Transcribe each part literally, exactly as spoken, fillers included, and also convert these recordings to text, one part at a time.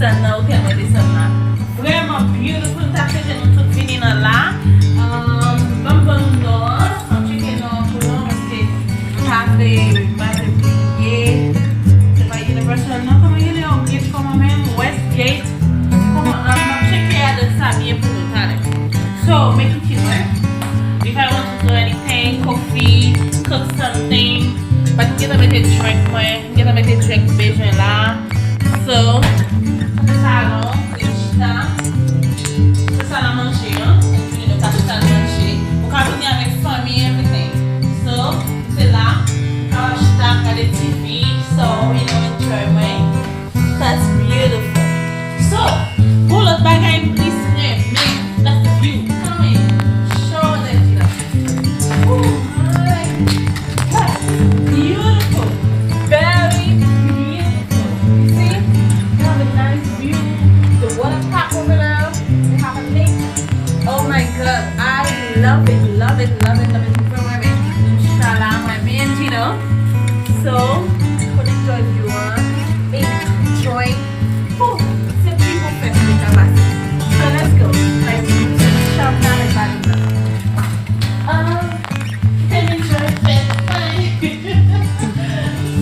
Nan otèl mwen desann la. Vrèman beautiful, m ta swete nou tout vini nan la. Um, ban m ban nou non an, m tcheke non an pou nou, paske m pa vle, m pa vle bliye. Se pa Universal non, kòman rele yon gate kòman menm? Westgate. Kòman, um, m ap tcheke adrès la byen pou nou talè. So, make it cute, right? If I want to do anything, coffee, cook something, but m gentan mete drink mwen, m gentan mete drink m bezwen la. So, se salon, se chita. Se sal a manje an. Epi nou ka chita al manje. Ou ka vini avèk fanmi, everything. So, se la. Ka chita, gade T V. So, you know, enjoy mwen. That's beautiful. So, pou lòt bagay m plis renmen, that's the view. Come in. Show them, you know. Oh my. That's beautiful. Very beautiful. You see? You have a nice view. The water park over there. They have a lake. Oh my God. I love it, love it, love it, love it. Mwen renmen. Mwen renmen. Mwen renmen. Mwen renmen. So, pou enjoy view an, enjoy. Pou, se pi pou fè pou nou ka pase. So, let's go. Like, se chanm nan, like, balon nan. Ah, kite m enjoy fèt mwen.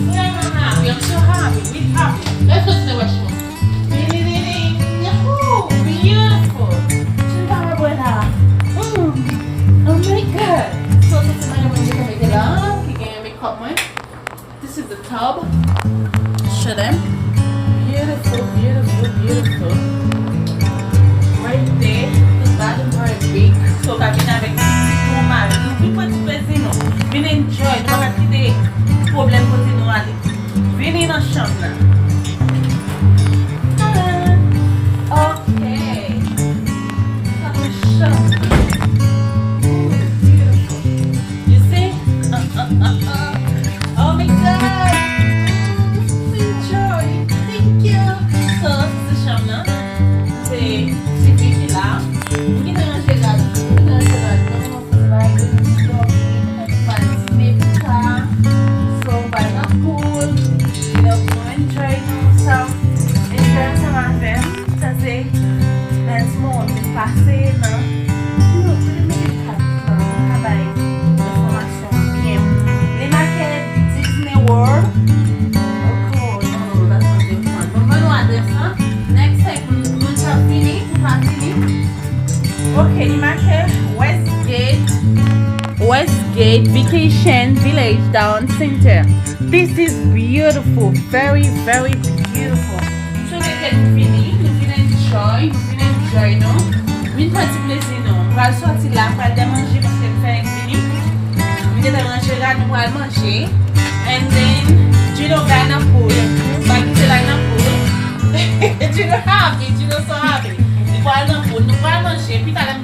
Vrèman happy. I'm so happy. We happy. Let's go to the restroom. Ding, ding, ding, ding. Ooh, beautiful. Jen pa wè bwè la. Mm. Oh my God. So, sa se madanm mwen ki mete la, ki gen makeup mwen. This is the tub. Show them. Beautiful, beautiful, beautiful. Right there. The bathroom very big. So, w ka vin avèk pitit ou, mari w, vin pran ti plezi nou. Vin enjoy. Nou pa ka kite pwoblèm pote nou ale. Vini nan chanm nan. Tada! Ok. Sa nan chanm nan. Ooh, beautiful. You see? Oh my God. Enjoy. Thank you. So, se chanm nan. Se T V ki la. M gentan ranje rad. M gentan ranje rad. Non, se pa vre, nou dòmi, nou pral dine pita. So, pral nan pool. You know, pou nou enjoy nou. So, enjoy ansanm avè m. Sa se lè ti moman m vin pase nan, nou, nou mete kat nan, nou ka bay enfòmasyon an byen. Li make Disney World. Oh, non, non, that's not the one. Bon, ban nou adrès lan. Next time, moun, moun sa vini, ou pa vini. Ok, li make Westgate, Westgate Vacation Village Down Center. This is beautiful, very, very beautiful. M swete ke nou vini, nou vin enjoy, nou vin enjoy nou. Vin pran ti plezi nou. M pral sòti la, m pral dèmanje paske m fenk vini. M gentan ranje rad, nou pral manje. And then, Gino pral nan pool. M pa kite l al nan pool. Gino happy, Gino so happy. Li pral nan pool, nou pral manje. Pi talè, m,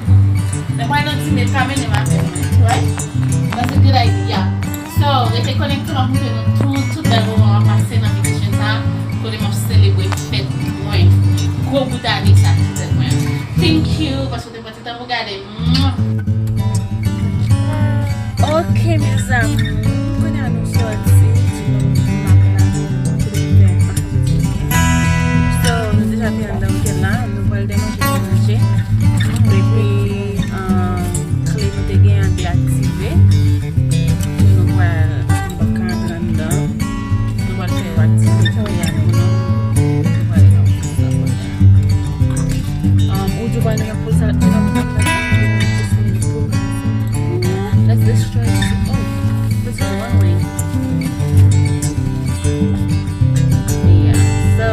lè m pral nan dine, m ka mennen m avè mwen. Right? That's a good idea. So, rete konekte, m ap montre nou tout, tout bèl moman m ap pase nan vacation sa, kote m ap selebre fèt mwen. Gwo bout ane sa ki fèt mwen. Thank you, paske w te pran ti tan pou gade m. Ok, mes amours, kounye a nou sòti, di nou m ap la, nou te fè. So, nou deja te anndan otèl la, nou pral dèmanje pou manje. Epi, um, kle nou te gen an deaktive. So, nou pral, nou pap ka antre anndan. Nou pral fè yon aktivite a pou nou. Nou pral nan poul sa kounye a. Um, ou di w pral nan yon poul sa, you know, just in the pool. Let's destroy this. Oh, this is one way. Yeah, so,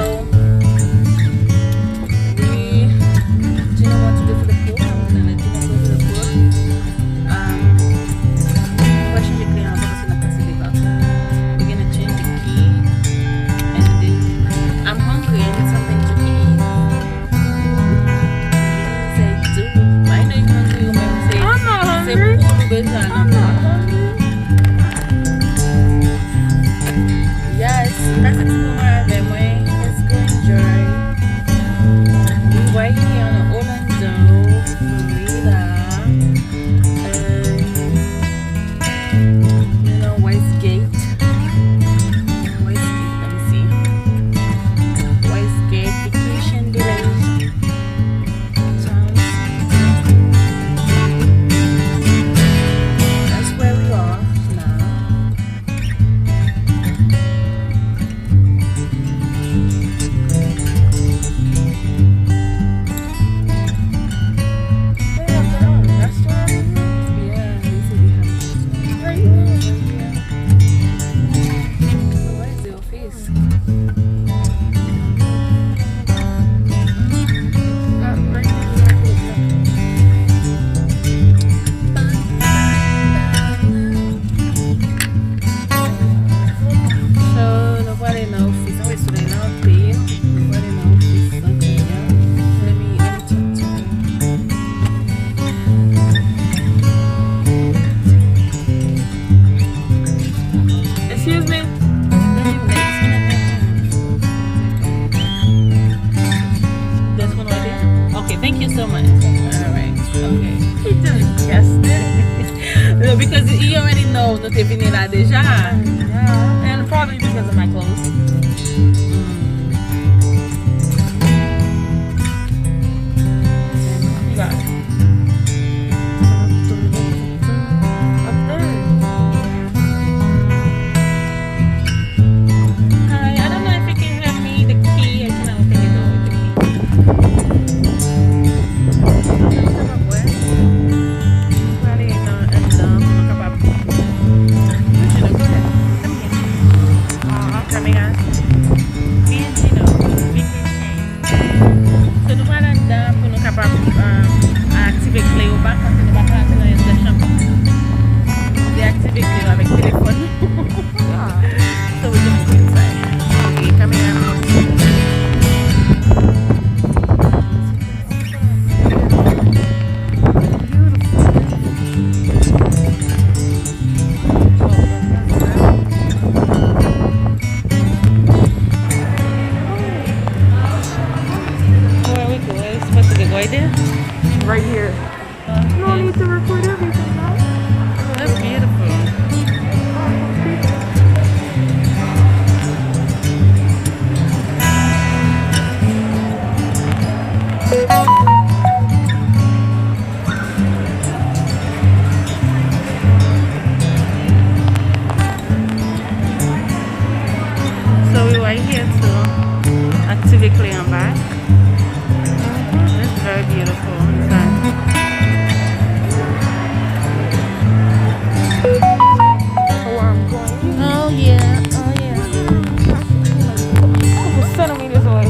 we, Gino want to go to the pool. I'm gonna let Gino go to the pool. Um, mwen chanje kle an, paske n ap pase devan. We're gonna change the key. And then, I'm hungry. I need something to eat. Yes, I do. I know you hungry, ou menm se, se poul ou bezwen al nan poul. Yes, pase ti moman avè mwen. Let's go enjoy. We right here on Orlando, Florida. And, you know, Westgate. Westgate, let me see. Westgate Vacation Thank you so much. All right. Okay. He just guessed it. No, because he already knows nou te vini la deja. Yeah. And probably because of my clothes. Mm. You got it. Up there. Hi, I don't know if you can help me. The key, I cannot open the door with the key. Sa nou kapab wè? Nou prale nan anndan pou nou kapab. Virginia, go ahead. Come here. Uh-huh, come here. Virginia, be patient. So, nou pral anndan pou nou kapab, um, aktive kle yo back, paske nou pa ka antre nan yon sèl chanm. Nou te aktive kle yo avèk telefòn nou. So, we just go inside. Ok, kamera. Where we go? We're supposed to go right there? Right here. No need to record everything, no? That's beautiful. So we right here to activate kle anba. It's very beautiful inside. Oh yeah, oh yeah. Couple centimeters away.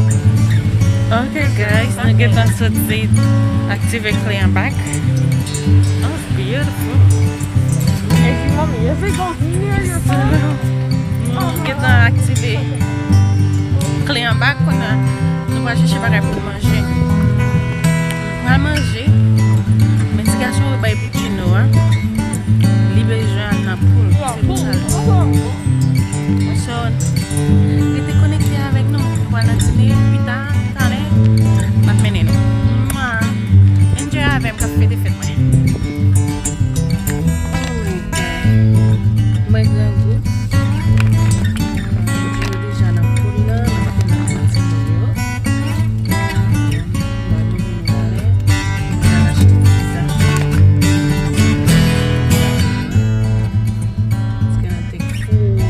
Okay, guys, nou gentan soti aktive kle an back. Oh, it's beautiful. If you want me, if it goes near your phone, nou gentan aktive kle an back, kounye a nou pral chèche bagay pou nou manje. Nou pral manje, men ti gason yo bay pou Gino a, li bezwen al nan poul, se pou sa l. So, rete konekte avèk nou. Nou pral nan dine pita, talè, m ap mennen nou. Mwa. Enjoy avè m k ap fete fèt mwen. Oh my God. Mwen grangou. Gino deja nan poul nan, l ap fè nan poul ti poul yo. Mwen, nou vin talè, nou pral achte pizza. It's gonna take forty,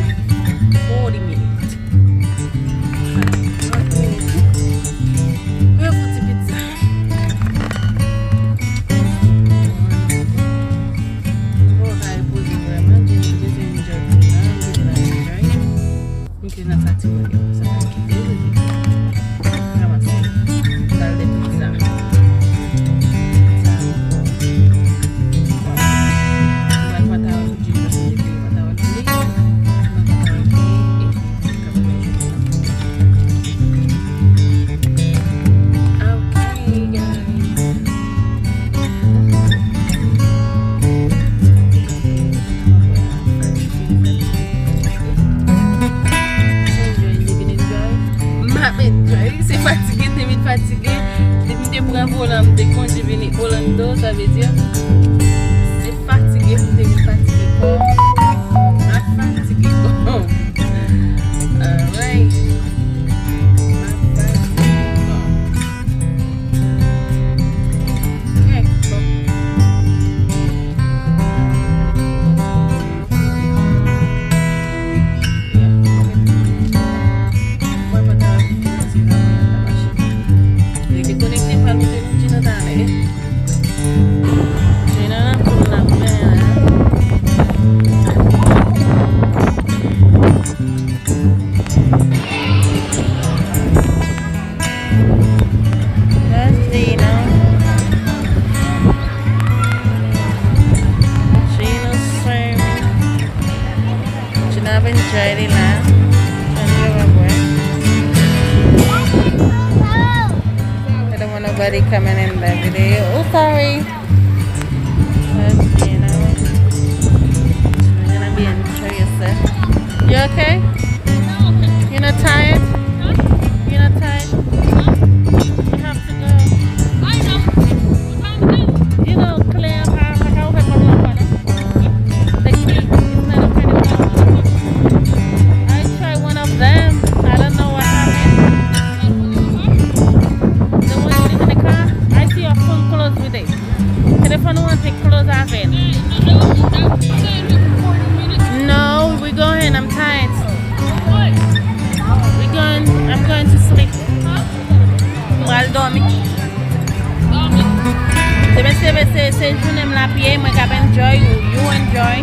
forty minutes. Trente minutes. Mwen fè ti pizza. Mwen pa ka repoze vrèman, Jenny bezwen enjoy pou la, m kite la enjoy. M kite nan sa ti moun yo, sa pa kite, ranmase. M pral de pizza. Pizza ankò. Bon. M pral pantalon pou Jenny, paske m te peye pantalon pou li. M pral pantalon pou li, epi Okay, guys. M ap enjoy. Se fatige, te vin fatige. Depi m te pran volan, m te kondui vini Orlando, sa vle di, se fatige pou te vin fatige kò. M ap fatige kò. Alright. M ap fatige kò. Ok, bon. Mwen pa ta kòmanse nan mwen ta mache. Rete konekte, pral montre nou Gino talè. Gino nan poul la, men. That's Gino. Gino swimming. Gino ap enjoy li la. Gino ap bwè. I don't want nobody coming in the video. Oh, sorry. That's Gino. You're gonna be enjoy yourself. You okay? You not tired? You not tired? You have to go. Se, se jounen m l ap ye, mwen k ap enjoy, you enjoy.